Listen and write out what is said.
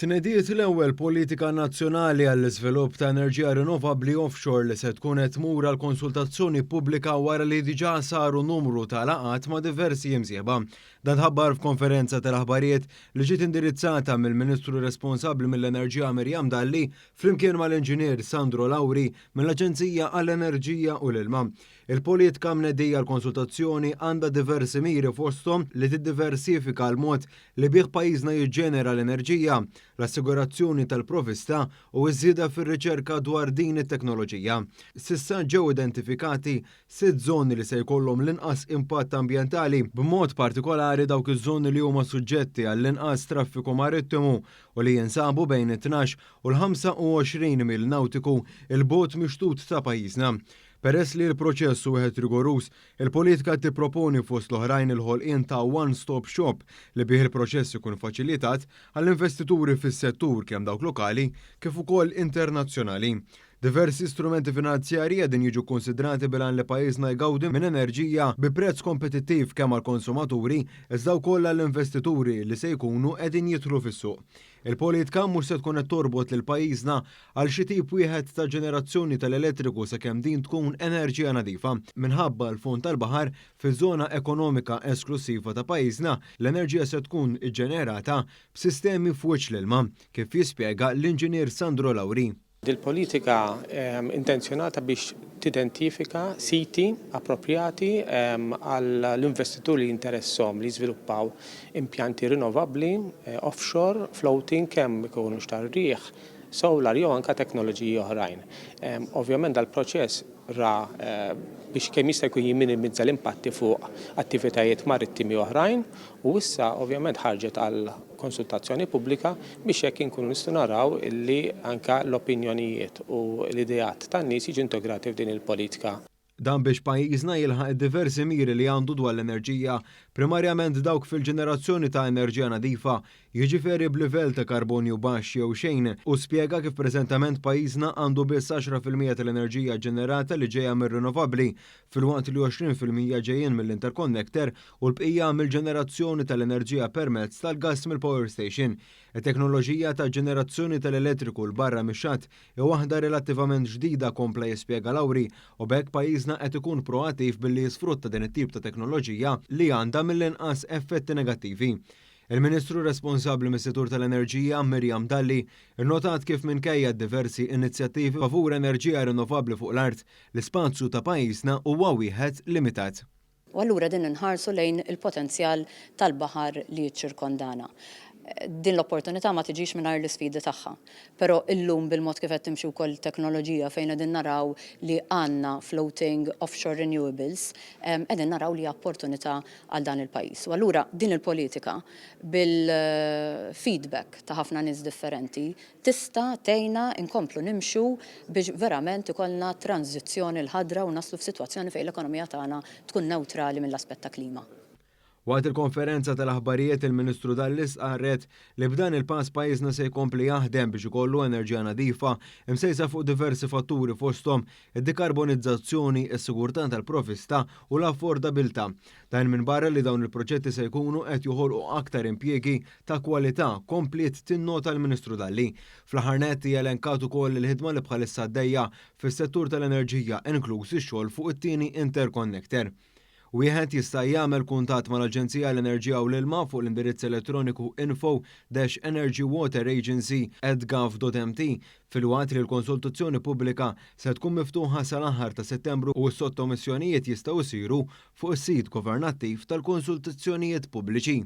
Tnediet l-ewwel politika nazzjonali għall-iżvilupp ta' enerġija rinnovabbli offshore li se tkun qed tmur għal konsultazzjoni pubblika wara li diġà saru numru ta' laqgħat ma' diversi imsieħba. Dan tħabbar f'konferenza tal-aħbarijiet li ġiet indirizzata mill-Ministru responsabbli mill-Enerġija Miriam Dalli flimkien mal-Inġinier Sandro Lauri mill-Aġenzija għall-Enerġija u l-Ilma. Il-politika mnedija għall-konsultazzjoni għandha diversi miri fosthom li tiddiversifika l-mod li bih pajjiżna jiġġenera l-enerġija, l-assigurazzjoni tal-provvista u ż-żieda fir-riċerka dwar din it-teknoloġija. S'issa ġew identifikati sitt żoni li se jkollhom l-inqas impatt ambjentali, b'mod partikolari dawk iż-żoni li huma suġġetti għall-inqas traffiku marittimu u li jinsabu bejn it-tnax u l-25 mil nawtiku 'l bogħod mix-xtut ta' pajjiżna. Peress li l-proċess hu wieħed rigoruż, il-politika tipproponi fost l-oħrajn il-ħolqien ta' one-stop shop li bih il-proċess ikun faċilitat għall-investituri fis-settur kemm dawk lokali kif ukoll internazzjonali. Diversi strumenti finanzjarji qegħdin jiġu kkunsidrati bil-għan li pajjiżna jgawdi minn enerġija bi prezz kompetittiv kemm għall-konsumaturi iżda wkoll għall-investituri li se jkunu qegħdin jidħlu fis-suq. Il-politka mhux se tkun qed torbot lil pajjiżna għal xi tip wieħed ta' ġenerazzjoni tal-elettriku sakemm din tkun enerġija nadifa. Minħabba l-fond tal-baħar fiż-żona ekonomika esklussiva ta' pajjiżna, l-enerġija se tkun iġġenerata b'sistemi f'wiċċ l-ilma, kif jispjega l-Inġinier Sandro Lauri. Dil-politika intenzjonata biex tidentifika siti approprjati għall-investituri li jinteresshom li jiżviluppaw impjanti rinnovabbli offshore, floating, kemm ikunux tar-riħ, solar jew anke teknoloġiji oħrajn. Ovvjament dal-proċess ra biex kemm jista' jkun jimminimizza l-impatti fuq attivitajiet marittimi oħrajn U issa ovvjament ħarġet għal konsultazzjoni pubblika biex hekk inkunu nistgħu naraw illi anke l-opinjonijiet u l-ideat tan-nies jiġu integrati f'din il-politika. Dan biex pajjiżna jilħaq id-diversi miri li għandu dwar l-enerġija, primarjament dawk fil-ġenerazzjoni ta' enerġija nadifa, jiġifieri b'livell ta' karbonju baxx jew xejn. Hu spjega kif preżentament pajjiżna għandu biss 10% tal-enerġija ġġenerata li ġejja mir-rinnovabbli, filwaqt li 20% ġejjin mill-interconnector u l-bqija mill-ġenerazzjoni tal-enerġija permezz tal-gass mill-power station. It-teknoloġija ta' ġenerazzjoni tal-elettriku 'l barra mix-xatt hi waħda relattivament ġdida kompla jispjega Lauri u b'hekk pajjiżna qed ikun proattiv billi jisfrutta din it-tip ta' teknoloġija li għandha mill-inqas effetti negattivi. Il-Ministru responsabbli mis-settur tal-enerġija, Miriam Dalli, innotat kif minkejja d-diversi inizjattivi favur enerġija rinnovabbli fuq l-art, l-ispazju ta' pajjiżna huwa wieħed limitat. U allura din inħarsu lejn il-potenzjal tal-baħar li jiċċirkondana. Din l-opportunità ma tiġix mingħajr l-isfidi tagħha. Però illum bil-mod kif qed timxi wkoll it-teknoloġija fejn qegħdin naraw li għandna floating offshore renewables, qegħdin naraw li hija opportunità għal dan il-pajjiż. U allura din il-politika bil-feedback ta' ħafna nies differenti tista' tgħinna nkomplu nimxu biex verament ikollna tranżizzjoni l-ħadra u naslu f'sitwazzjoni fejn l-ekonomija tagħna tkun newtrali mill-aspett ta' klima. Waqt il-konferenza tal-aħbarijiet il-Ministru Dalli stqarret li b'dan il-pass pajjiżna se jkompli jaħdem biex ikollu enerġija nadifa msejsa fuq diversi fatturi fosthom id-dikarbonizzazzjoni, is-sigurtà tal-provvista u l-affordabilità. Dan minbarra li dawn il-proġetti se jkunu qed joħolqu aktar impjiegi ta' kwalità, kompliet tinnota l-Ministru Dalli. Fl-aħħar nett hija elenkat ukoll il-ħidma li bħalissa għaddejja fis-settur tal-enerġija inkluż ix-xogħol fuq it-tieni interconnector. Wieħed jista' jagħmel kuntatt mal-Aġenzija għall-Enerġija u l-Ilma fuq l-indirizz elettroniku info-energywateragency@gov.mt filwaqt li l-konsultazzjoni pubblika se tkun miftuħa sal-aħħar ta' Settembru u s-sottomissjonijiet jistgħu jsiru fuq is-sit governattiv tal-konsultazzjonijiet pubbliċi.